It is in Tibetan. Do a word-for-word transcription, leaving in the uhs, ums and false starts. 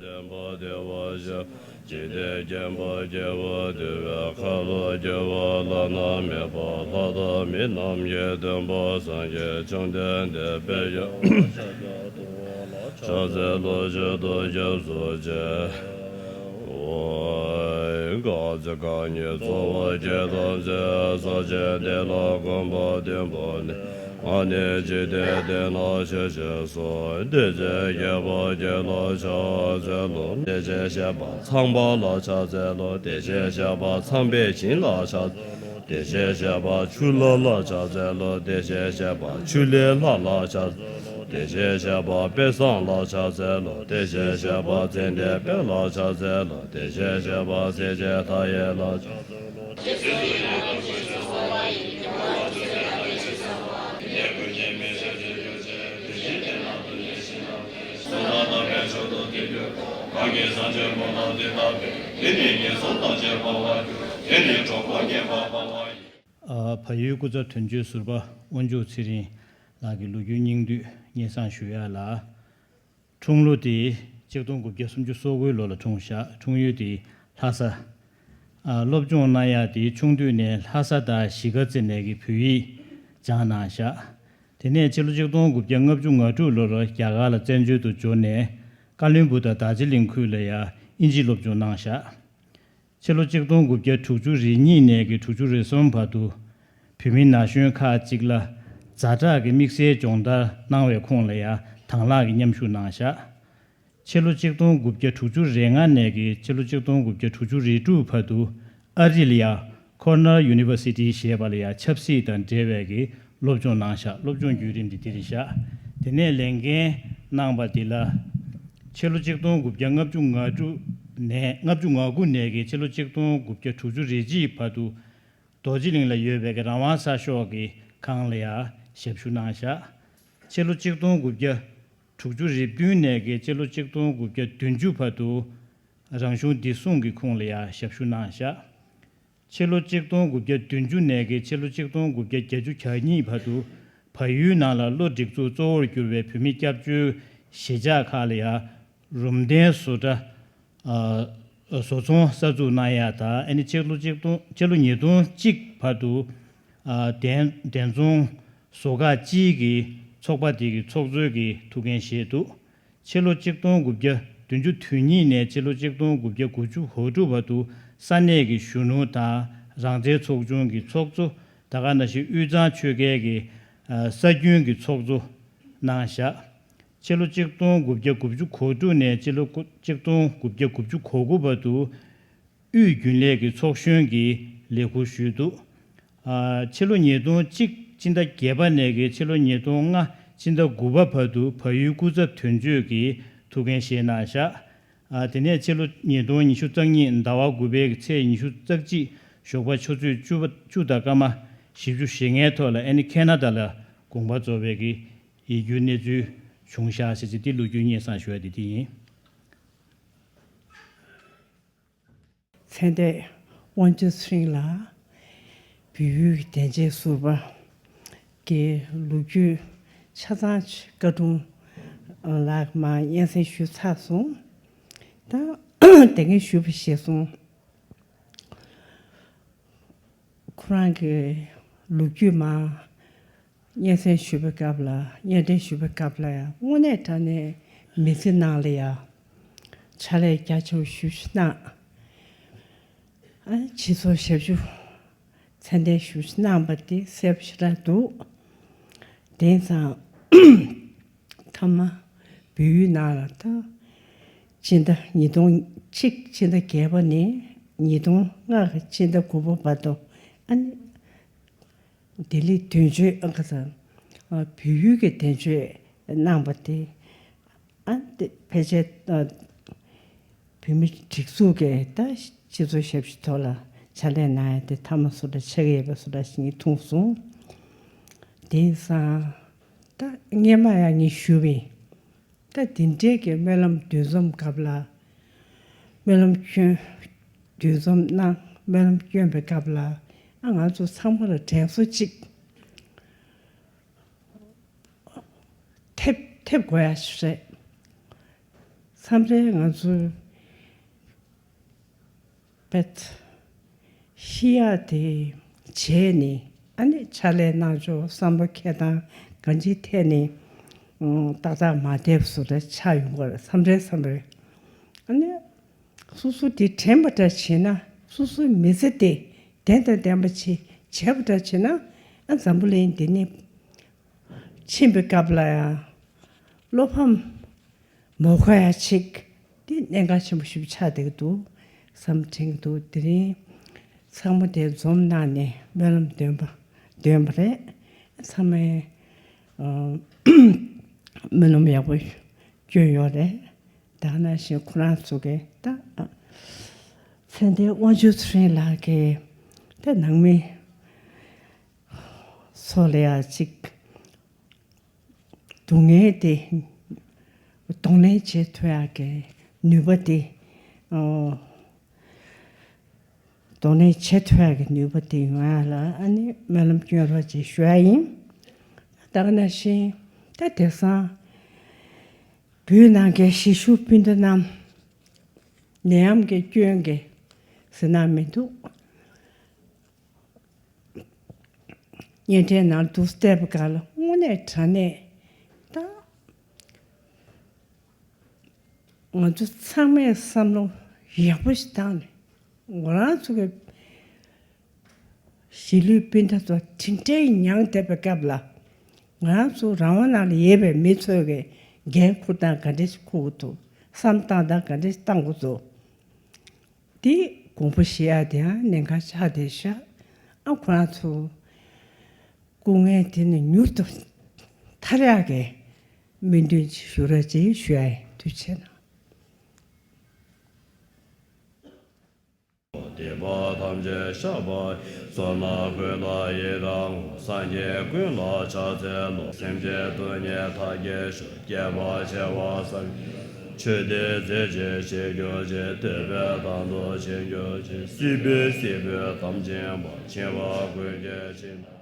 བསྟན་པ་བདེ་བར་གཤེགས། འཇིག་རྟེན་མཁྱེན་པ་རྒྱལ་བ་འདུལ་བའི་ཁ་ལོ་བསྒྱུར་བ། བླ་ན་མེད་པ་ལྷ་དང་མི་རྣམས་ཀྱི་སྟོན་པ། སངས་རྒྱས་བཅོམ་ལྡན་འདས་དཔལ་ཕྱག་འཚལ་ལོ། མཆོད་དོ་སྐྱབས་སུ་མཆི། འོ། གང་ཚེ་རྐང་གཉིས་འཚོ་བ་སྐྱེལ་དམ་ཚིག །སངས་རྒྱས་བདེ་ལ་གོམས་པ་བརྟན་པོ་ནི། ང་ནི་འཇིག་རྟེན་བདེ་ལ་གཤེགས་ཤིག་གསོལ། བདེ་ཆེན་ཁྱད་པར་ཅན་ལ་ཕྱག་འཚལ་ལོ། བདེ་ཆེན་བཤད་པ་ཚངས་པ་ལ་ཕྱག་འཚལ་ལོ། བདེ་ཆེན་བཤད་པ་ཚངས་པས་བྱིན་ལ་ཕྱག་འཚལ་ལོ། བདེ་ཆེན་བཤད་པ་ཆུ་ལྷ་ལ་ཕྱག་འཚལ་ལོ། བདེ་ཆེན་བཤད་པ་ཆུ་ལྷའི་ལྷ་ལ་ཕྱག་འཚལ་ལོ། བདེ་ཆེན་བཤད་པ་དཔལ་བཟང་ལ་ཕྱག་འཚལ་ལོ། བདེ་ཆེན་བཤད་པ་ཙནྡན་དཔལ་ལ་ཕྱག་འཚལ་ལོ། བདེ་ཆེན་བཤད་པ་སྲས་བཅས་མཐའ་ཡས་ལ་ཕྱག་འཚལ་ལོ། ཨ། བལ་ཡུལ་སྐུ་ཚབ་དོན་གཅོད་ཟུར་པ་དབོན་ཕྱུག་ཚེ་རིང་ལགས་ཀྱི་ལོ་རྒྱུས་སྙིང་བསྡུས་སྙན་སེང་ཞུ་ཡ་ལ། འཁྲུངས་ལོ་དེ་གཅིག་སྟོང་དགུ་བརྒྱ་སུམ་ཅུ་སོ་དགུའི་ལོ་ལ་འཁྲུངས་ཤག་འཁྲུངས་ཡུལ་དེ་ལྷ་ས། ཨ། སློབ་སྦྱོང་གནང་ཡག་དེ་ཆུང་དུས་ནས་ལྷ་ས་དང་གཞིས་ཀ་རྩེ་ནས་ཀྱི་བོད་ཡིག་སྦྱངས་གནང་ཤག་དེ་ནས་ཕྱི་ལོ་གཅིག་སྟོང་དགུ་བརྒྱ་ལྔ་བཅུ་ང་དྲུག་ལོ་ལ་རྒྱ་གར་ལ་བཙན་བྱོལ་དུ་འབྱོར་ནས་ཀ་བློན་སྦུག་དང་རྡོ་རྗེ་གླིང་ཁུལ་ལ་ཡང་དབྱིན་ཇིའི་སློབ་སྦྱོང་གནང་ཤག་ཕྱི་ལོ་གཅིག་སྟོང་དགུ་བརྒྱ་དྲུག་ཅུ་རེ་གཉིས་ནས་ཀྱི་དྲུག་ཅུ་རེ་གསུམ་བར་དུ་བོད་མི་ན་གཞོན་ཁག་ཅིག་ལ་ཛ་དྲག་གི་དམིགས་བསལ་སྦྱོང་བརྡར་གནང་བའི་ཁོངས་ལ་ཡང་དང་བླངས་ཀྱི་མཉམ་ཞུགས་གནང་ཤག་ཕྱི་ལོ་གཅིག་སྟོང་དགུ་བརྒྱ་དྲུག་ཅུ་རེ་ལྔ་ནས་ཀྱི་ཕྱི་ལོ་གཅིག་སྟོང་དགུ་བརྒྱ་དྲུག་ཅུ་རེ་དྲུག་བར་དུ་ཨ་རི་ལ་ཡང་Cornell University་ཞེས་པ་ལ་ཡང་ཆབ་སྲིད་དང་འབྲེལ་བའི་གི་སློབ་སྦྱོང་གནང་ཤག་སློབ་སྦྱོང་བརྒྱུད་རིམ་དེ་འདི་རེད་ཤག་དེ་ནས་ལས་འགན་གནང་བ་འདི་ལ་ཕྱི་ལོ་གཅིག་སྟོང་དགུ་བརྒྱ་ལྔ་བཅུ་ང་དྲུག་ནས་ལྔ་བཅུ་ང་དགུ་ནས་ཀྱི་ཕྱི་ལོ་གཅིག་སྟོང་དགུ་བརྒྱ་དྲུག་ཅུ་རེ་གཅིག་བར་དུ་རྡོ་རྗེ་གླིང་ལ་ཡོད་པའི་གི་རང་དབང་གསར་ཤོག་གི་ཁང་ལ་ཡང་ཞབས་ཞུ་གནང་ཤག་ཕྱི་ལོ་གཅིག་སྟོང་དགུ་བརྒྱ་དྲུག་ཅུ་རེ་བདུན་ནས་ཀྱི་ཕྱི་ལོ་གཅིག་སྟོང་དགུ་བརྒྱ་བདུན་ཅུ་བར་དུ་རང་གཞུང་བདེ་སྲུང་གི་ཁོངས་ལ་ཡང་ཞབས་ཞུ་གནང་ཤག་ཕྱི་ལོ་གཅིག་སྟོང་དགུ་བརྒྱ་བདུན་ཅུ་ནས་ཀྱི་ཕྱི་ལོ་གཅིག་སྟོང་དགུ་བརྒྱ་བརྒྱད་ཅུ་གྱ་གཉིས་བར་དུ་བལ་ཡུལ་ནང་ལ་བློ་སྒྲིག་འཛུགས་གཙོ་བོར་གྱུར་པའི་བོད་མི་སྐྱབས་བཅོལ་གཞིས་ཆགས་ཁག་ལ་ཡང་རུམ་གདན་བཟོ་གྲྭ། ཨ། བཟོ་ཚོང་གསར་འཛུགས་གནང་ཡག་དང་ཨ་ནི་ཕྱི་ལོ་གཅིག་སྟོང་ཕྱི་ལོ་ཉིས་སྟོང་གཅིག་བར་དུ། ཨ། གདན་གདན་ཚོང་བཟོ་ཁག་སྤྱིའི་གི་ཚོགས་པ་དེ་གི་ཚོགས་གཙོའི་གི་ཐུགས་འགན་བཞེས་འདུག་ཕྱི་ལོ་གཅིག་སྟོང་དགུ་བརྒྱ་བདུན་ཅུ་དོན་གཉིས་ནས་ཕྱི་ལོ་གཅིག་སྟོང་དགུ་བརྒྱ་དགུ་ཅུ་གོ་དྲུག་བར་དུ་ས་གནས་ཀྱི་གཞོན་ནུ་དང་རང་བཙན་ཚོགས་ཆུང་གི་ཚོགས་གཙོ། ད་ག་ནང་བཞིན་དབུས་གཙང་ཆོལ་ཁའི་གི་ཨ་ས་རྒྱུན་གྱི་ཚོགས་གཙོ་གནང་བཞག་ཕྱི་ལོ་གཅིག་སྟོང་དགུ་བརྒྱ་དགུ་བཅུ་གོ་དྲུག་ནས་ཕྱི་ལོ་གཅིག་སྟོང་དགུ་བརྒྱ་དགུ་བཅུ་གོ་དགུ་བར་དུ་དབུས་རྒྱུན་ལས་ཀྱི་ཚོགས་གཞོན་གྱི་ལས་ཁུར་ཞུས་འདུག་ཨ། ཕྱི་ལོ་ཉིས་སྟོང་གཅིག་སྤྱི་ཟླ་བརྒྱད་པ་ནས་ཀྱི་ཕྱི་ལོ་ཉིས་སྟོང་ལྔ་སྤྱི་ཟླ་དགུ་པ་བར་དུ་བལ་ཡུལ་སྐུ་ཚབ་དོན་གཅོད་ཀྱི་ཐུགས་འགན་བཞེས་གནང་བཞག་ཨ། དེ་ནས་ཕྱི་ལོ་ཉིས་སྟོང་ཉི་ཤུ་རྩ་གཉིས་ཟླ་བ་དགུ་པའི་ཚེས་ཉི་ཤུ་རྩ་གཅིག་ཞོགས་པ་ཆུ་ཚོད་བཅུ་པ་བཅུ་དང་སྐར་མ་བཞི་བཅུ་ཞེ་ལྔའི་ཐོག་ལ་ཨ་ནི་ཁེ་ན་ཌ་ལ་དགོངས་པ་རྫོགས་པའི་གི་ཡིད་སྐྱོའི་གནས་ཚུལ་བྱུང་ཤག་ཟེར་ཅིག་འདི་ལོ་རྒྱུས་སྙན་སེང་ཞུ་ཡ་འདི་འདི་ཡིན། མཚན་ལྡན་དབང་ཕྱུག་ཚེ་རིང་ལགས། བོད་ཡུལ་གྱི་དན་ཅན་ཟུར་པ་གི་ལོ་རྒྱུས་ཆ་ཚང་བཀའ་དྲུང་ལགས་མར་སྙན་སེང་ཞུས་ཚར་སོང་། ད་དེ་སྔ་ཞུས་པ་བཞིན་སོང་། ཁོ་རང་གི་ལོ་རྒྱུས་མར་སྙན་སེང་ཞུ་བའི་སྐབས་ལ་སྙན་སྒྲོན་ཞུ་བའི་སྐབས་ལ་ཡང་དངོས་གནས་དྲང་གནས་མི་ཚེ་ནང་ལ་ཡང་ཕྱག་ལས་རྒྱ་ཆེ་བ་ཞེ་པོ་ཅིག་གནང་། ཨ། སྤྱི་ཚོགས་ཞབས་ཞུ་ཚད་ལྡན་ཞེ་པོ་ཅིག་གནང་བ་དེ་གསལ་པོ་ཞེ་དྲག་འདུག་དེང་སང་མཐའ་མ་བོད་ཡུལ་ནང་ལ་ད་སྤྱི་ཟླ་ཉིས་སྟོང་གཅིག་སྤྱི་ཟླ་བརྒྱད་པ་ནས་ཉིས་སྟོང་ལྔ་གི་སྤྱི་ཟླ་དགུ་པ་བར་དུ་ཨ་ནི་ལྡི་ལི་དོན་གཅོད་ཨ་ཁ་ས་ཨ་བོད་ཡུལ་གྱི་དོན་གཅོད་གནང་བ་དེ་ཨ་དེ་ཕལ་ཆེར་ཨ་བོད་མི་སྒྲིག་འཛུགས་ཀྱི་ད་སྤྱི་ཚོགས་ཞབས་ཞུ་ཐོག་ལ་ཕྱག་ལས་གནང་ཡ་དེ་མཐའ་མ་བཟོ་འདྲ་ཆགས་ཀྱི་ཡོད་པ་བཟོ་འདྲ་ཞིག་ངས་མཐོང་སོང་། དེང་སང་ད་སྔས་མ་ཡང་ངས་ཞུས་པ་ཡིན། ད་དེ་འདྲའི་གི་སྨོན་ལམ་འདུ་འཛོམས་སྐབས་ལ་སྨོན་ལམ་སྐྱོན་འདུ་འཛོམས་གནང་སྨོན་ལམ་སྐྱོན་པའི་སྐབས་ལ་ཨ་ང་ཚོ་ཚང་མ་ལ་དྲན་གསོ་གཅིག་ཐེབས་ཐེབས་དགོས་ཡ་ཞིག་རེད། ས་ མཚམས་རེ་ང་ཚོས་པད་ཤི་ཡག་དེ་བྱས་ནས་ཨ་ནི་ཕྱག་ལས་གནང་ཕྱོགས་བསམ་བློ་འཁྱེར་སྟངས་གང་ཅིའི་ཐད་ནས་ཨང་ཏག་ཏག་མ་བསྡད་པ་བཟོ་འདྲ་ཆགས་ཡོང་གི་རེད། མཚམས་རེ་མཚམས་རེ་ཨ་ནི་སོ་སོ་དེ་དྲན་པ་འདྲ་བྱས་ན་སོ་སོའི་མི་ཚེ་དེ་བདེན་དང་བདེན་པ་བྱས་བྱས་པ་འདྲ་བྱས་ན་ཨ་འཛམ་བུ་གླིང་འདི་ནས་ཕྱིན་པའི་སྐབས་ལ་ཡང་བློ་ཕམ་མོ་ཁ་ཡ་ཅིག་དེ་གནད་འགག་ཆེན་པོ་ཞིག་ཆགས་བསྡད་ཀྱི་འདུག་བསམ་དྲན་གྱི་འདུག་དེ་རིང་ཚང་མ་དེ་འཛོམས་གནང་ནས་སྨོན་ལམ་འདོན་པ་འདོན་པ་རེད། ཚང་མས་ཨ་སྨོན་ལམ་ཡག་པོ་སྐྱོན་ཡོད་རེད། ད་ག་ནང་བཞིན་ཁོ་རང་ཚོ་གི་ད་ཚེ་འདས་དབང་ཕྱུག་ཚེ་རིང་ལགས་ཀྱི་ད་ནང་མི་ཚོ་ལ་ཡ་ཅིག་སྡུག་བསྔལ་དེ་གདོང་ལེན་བྱེད་ཐུབ་ཡག་གི་ནུས་པ་དེ་ཨོ་གདོང་ལེན་བྱེད་ཐུབ་ཡག་གི་ནུས་པ་དེ་ཡོང་ཡག་ལ་ཨ་ནི་སྨོན་ལམ་སྐྱོན་རོགས་ཅེས་ཞུ་ཡག་ཡིན། ད་ག་ནང་བཞིན་ད་དེང་སང་བོད་ནང་གི་གཞིས་བཞུགས་སྤུན་ཟླ་རྣམས་ནད་ཡམས་ཀྱི་སྐྱོན་གྱིས་ཟེར་ན་མི་འདུག་གཉེན་འཕྲད་ནང་དུ་བལྟས་པ་ག་ལ་དངོས་གནས་དྲང་གནས་ད་ང་ཚོ་ཚང་མས་བསམ་བློ་ཡག་པོ་ཞིག་བཏང་ནས་ང་རང་ཚོ་གི་གཞིས་ལུས་སྤུན་ཟླ་ཚོ་དེ་འདྲའི་མྱངས་བསྡད་པའི་སྐབས་ལ་ང་རང་ཚོ་རང་དབང་ནང་ལ་ཡོད་པའི་མི་ཚོས་གི་འགན་འཁུར་སྟངས་ག་འདྲས་ཤིག་འཁུར་དགོས་འདུག་བསམ་བཏང་སྟངས་ག་འདྲས་ཤིག་བཏང་དགོས་འདུག་དེ་དགོངས་པ་བཞེས་ཡ་དེ་ཡང་ཉེན་ཁ་ཆགས་བསྡད་ཤག་ཨ་ཁོ་རང་ཚོ་སྐུ་ངལ་དེ་ནི་མྱུར་དུ་ཐར་ཡག་གི་སྨོན་འདུན་ཅིག་ཞུ་རོགས་ཅེས་ཞུ་ཡ་ཡིན། ཐུགས་རྗེ་ཆེ་གནང་། སྡིག་པ་ཐམས་ཅད་བཤགས་པ་ཡི། བསོད་ནམས་ཀུན་ལ་ཡི་རང་ངོ་། སངས་རྒྱས་ཀུན་ལ་ཕྱག་འཚལ་ལོ། སེམས་ཅན་སྡུག་བསྔལ་མཐའ་སྐྱེལ་ཤོག་སྐྱེ་བ་བྱེ་བ་ཚང་། ཆོས་འདི་མཛད་ཅིང་བྱེད་གྱུར་ཅིག་འདོད་པའི་དོན་དུ་བྱེད་གྱུར་ཅིག་སྲིད་པའི་སྲིད་པའི་དམ་ཅན་པ། འཆིང་བ་ཀུན་གྱི་འཆིང་།